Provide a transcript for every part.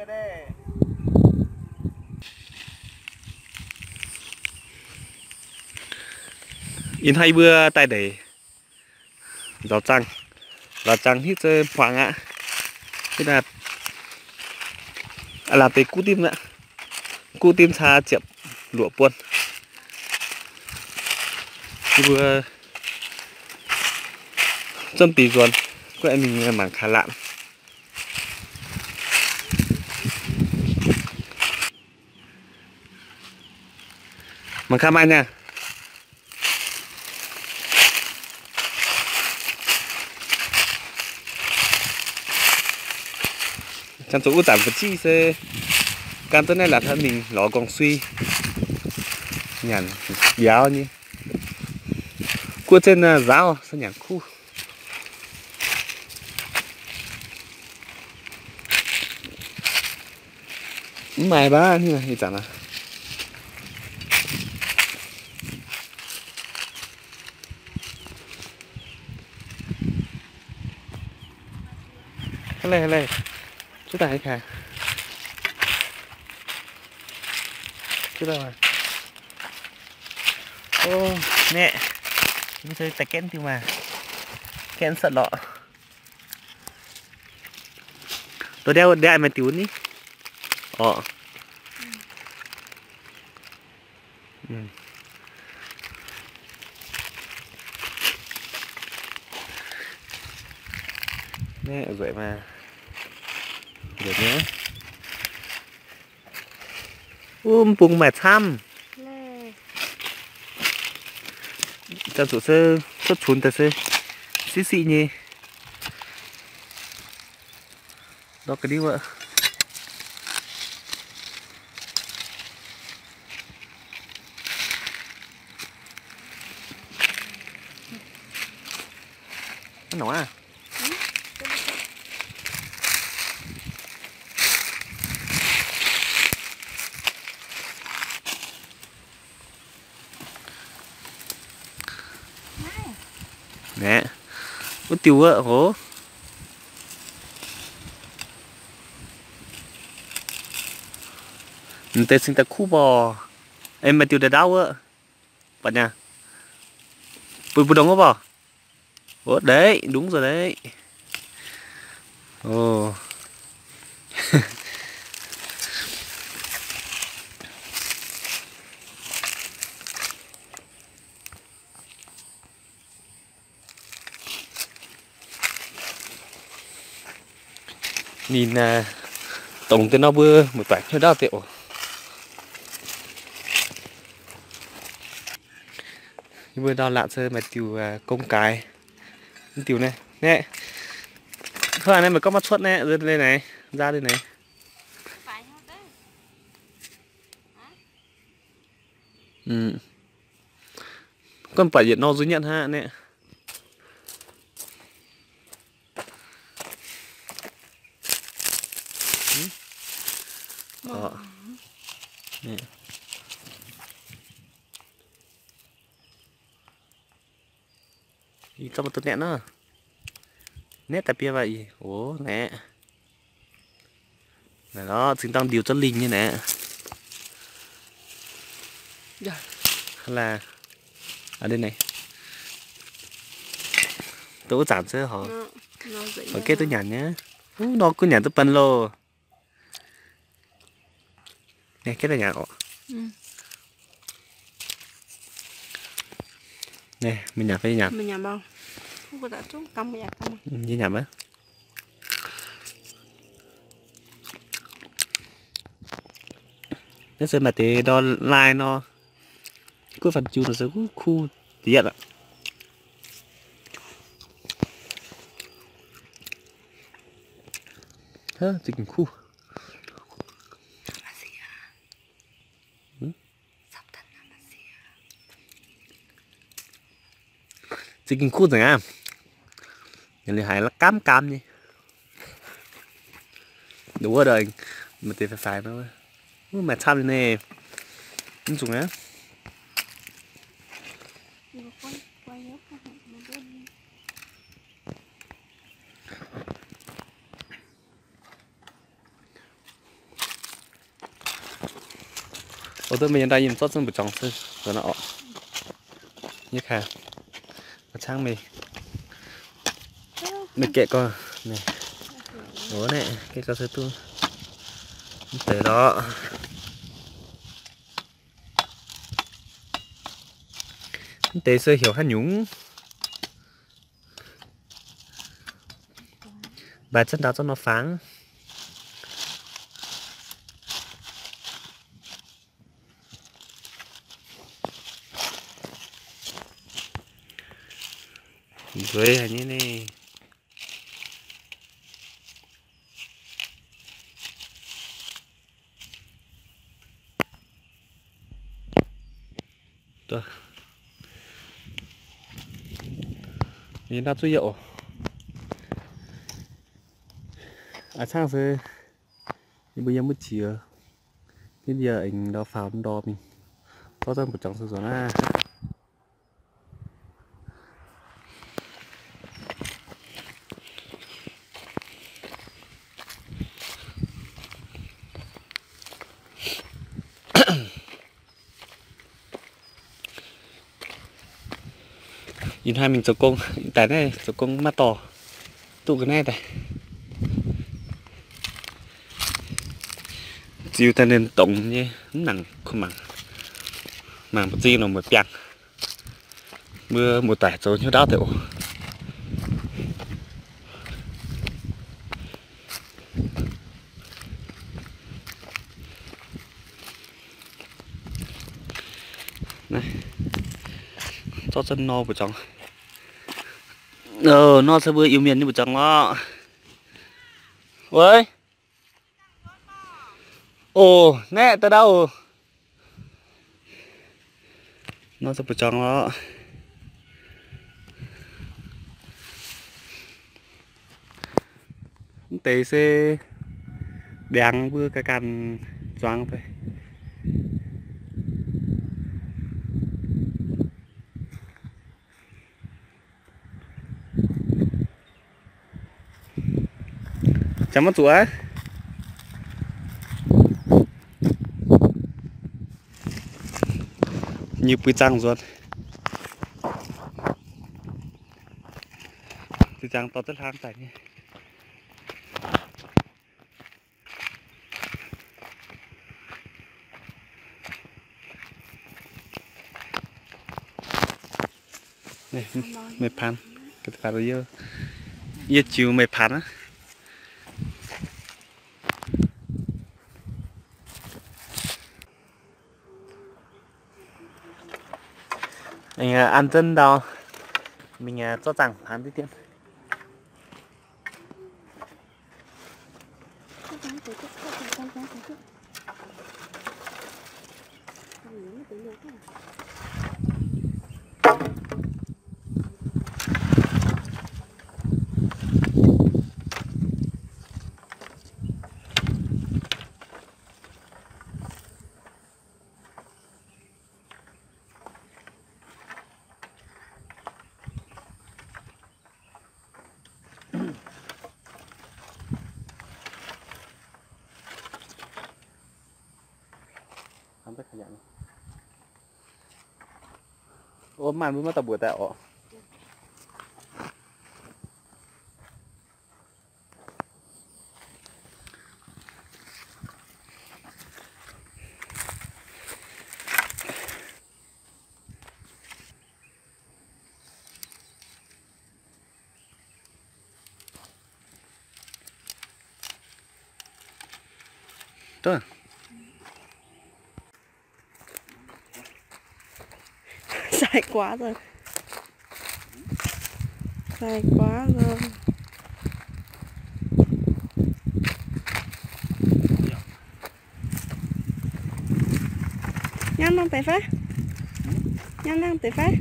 Ih hnoi yie mbuo daaih ndeic nzaaux zaangh, nzaaux zaangh hitv zei hmuangx aqv. Hitv naaiv aav lamh deix guv dimv aqv. Guv dimv caa ziepc luoqc buonc. Yie mbuo zunv deix nzuonx, guov mingh mangc kaaix laatc. Mangc kaaix maaih nyei. Janx-zuqc wuov zanc fa'ziev se gan duqv naaiv laatc hnoi mingh lorz nqorngv sui, nyanc mbiauz nyei. Guov zinh nzaaux se nyanc kuv. Mv maaih baav ih zanc aqv. Haaix leih, haaix leih, cuotv daaih haaix kaaix. Cuotv daaih. Ov, naeqv, mv zeiz daaih gaenv diuh maah. Gaenv satv lorqc. Dorh ndiev, ndiev maaih diuh ni. Orqc. Naeqv nzueic maah. Nzueic nyei. Wuov, mv bung maaih camv. Janx-zuqc se cuotv cunx daaih se siqv siqv nyei. Ndortv ga'ndiev wuov. Hnangv nor aqv. Naeqv, wuov diuh wuov hoz. M'deix cingx daaih kuv borqc. Aengx maaih diuh ndaaih ndaauv wuov. Buatc nyei. Buatc, buatc ndongc wuov borqc. Ov, ndeic, ndungv nzunc ndeic. Ov. Ninh dongc deix nor mbuo muoz-doic hnyouv ndaauv deix oc. Yie mbuo ndau laatc se maaih diuh gong gaaix. Mv diuh naaiv, naeqv, hnangv naaiv meih gorngv maiv cuotv naeqv, leiz naaic, nzaa leiz naaic. Gorngv baac yietc nor nzuih nyatv hnangv naeqv. Ih zorqv maaih duqv naeqv nor. Naeqv daaih biei waac ih, oc, naeqv. Naaiv lorqc, zinh dangh ndiux zorqv lingh nyei naeqv. Hnangv naaiv, aa, naaiv, dongh wuov zanc se horpc, horpc geh duqv nyanc nyei. Wuov nor gunv nyanc duqv bun loh. Naaiv, geh daaih nyanc oc. Naaiv, meih nyanc fai yie nyanc? Yie nyanc maiv. Naaiv se maaih deix ndor lai nor, guv fanh jiu nor se kuv kuv dieqv aqv. Za'gengh kuv. Za'gengh kuv nzengc aqv. Liuz haiz gamv gamv nyei. Wuov deix maaih deix faix faix nor, maaih camv nyei. Mv zuqc aqv. Oix duqv meih yiem daaih yiem zorqv zunv mbu'jongx se nor orqc. Yie kaaix, caangv meih, meih gaeqv gorx, o, naaiv gaeqv gorx se duqv mv deix lorqc. Mv deix se heuc haaix nyungc. Mbaix zunv ndau zorqv nor fangx. Nzueic haic nyei naaiv. Yie nqaapv zuqv yie oc. A'cangv se yie mbuo yiem wuov jiex, hnangv yie aengx ndau faaux ndorm mingh, zorqv zunv mbu'jongx se nzuonx aqv. Ih hnoi mingh zoux gong, daaih naaiv zoux gong maiv dorh, duqv ga'naaiv daaih. Ziux daaih ninh dongz nyei, mv nangc kuh mangc, mangc mbu'zing nor mueiz biangh. Mbuo muoz-doic zoux hnyouv ndaauv deix oc. Naaiv, zorqv zunv nor mbu'jongx. Nor se mbuo Iu-Mienh nyei mbu'jongx lorqc. Weic, o, naeqv daaih ndau. Nor se mbu'jongx lorqc. Mv deix se ndiangx mbuo ganh ganh zuangx daaih. Jangx maiv zuqc aqv. Nyic buix zaangh nzuonx. Buix zaangh dorh duqv hlang daaih nyei. Meih paan, yie, yie ziux meih paan aqv. An zunv ndau mingh zorqv zaangh paan diqv dien. Ov, maanh mbuo maiv dauh mbuoqc daaih orqc. Sai quá rồi. Sai quá rồi. Nhắm lăng tẩy phát. Nhắm lăng tẩy phát.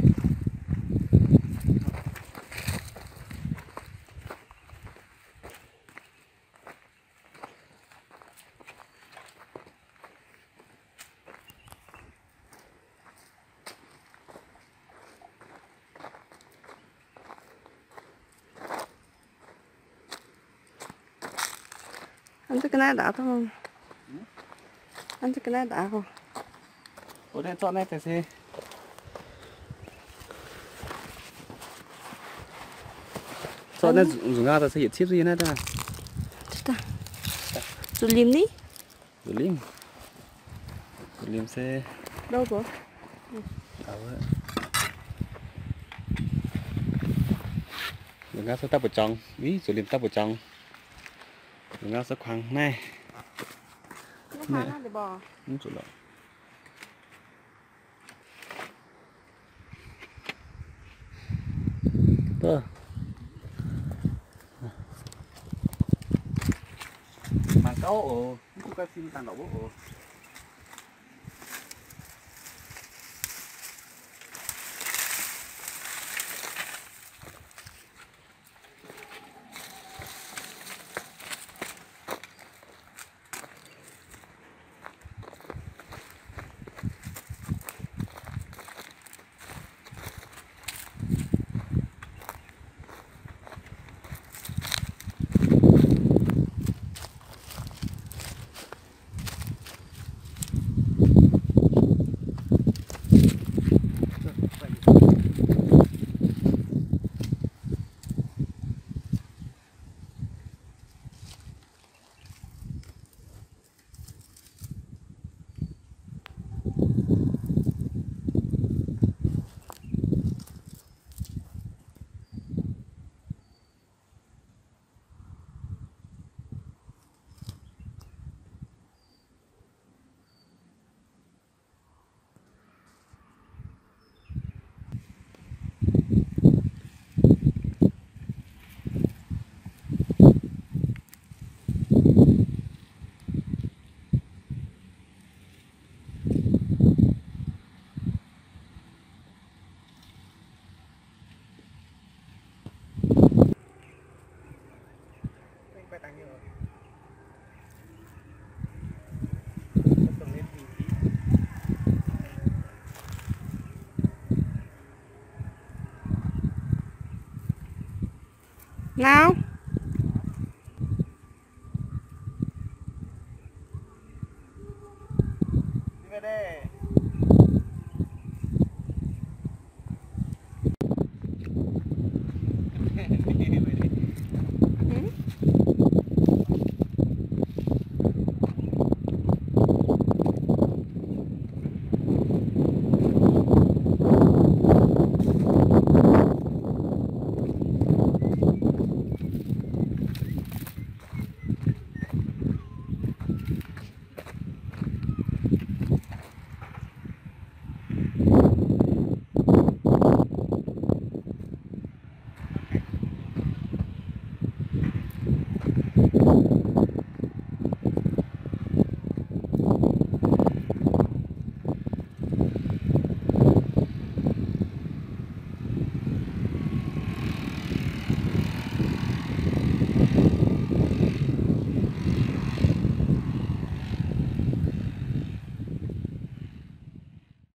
Ăn taux ga'naaiv ndaauv. Ăn taux ga'naaiv ndaauv. Zorqv naaiv daaih se. Zorqv naaiv nzuqc ngau daaih se yietc cipv duqv yie naaiv daaih. Zuqc limc ni. Zuqc limc. Zuqc limc se. Nzuqc ngau se daaih buoz-jongx. Ih, zuqc limc daaih buoz-jongx. Nzuqc ngau se kuangx naaiv. Mv zuqc lorqc. Mangc gaax oc, mv duqv ga'fin dangh lorqc wuov oc. Nau.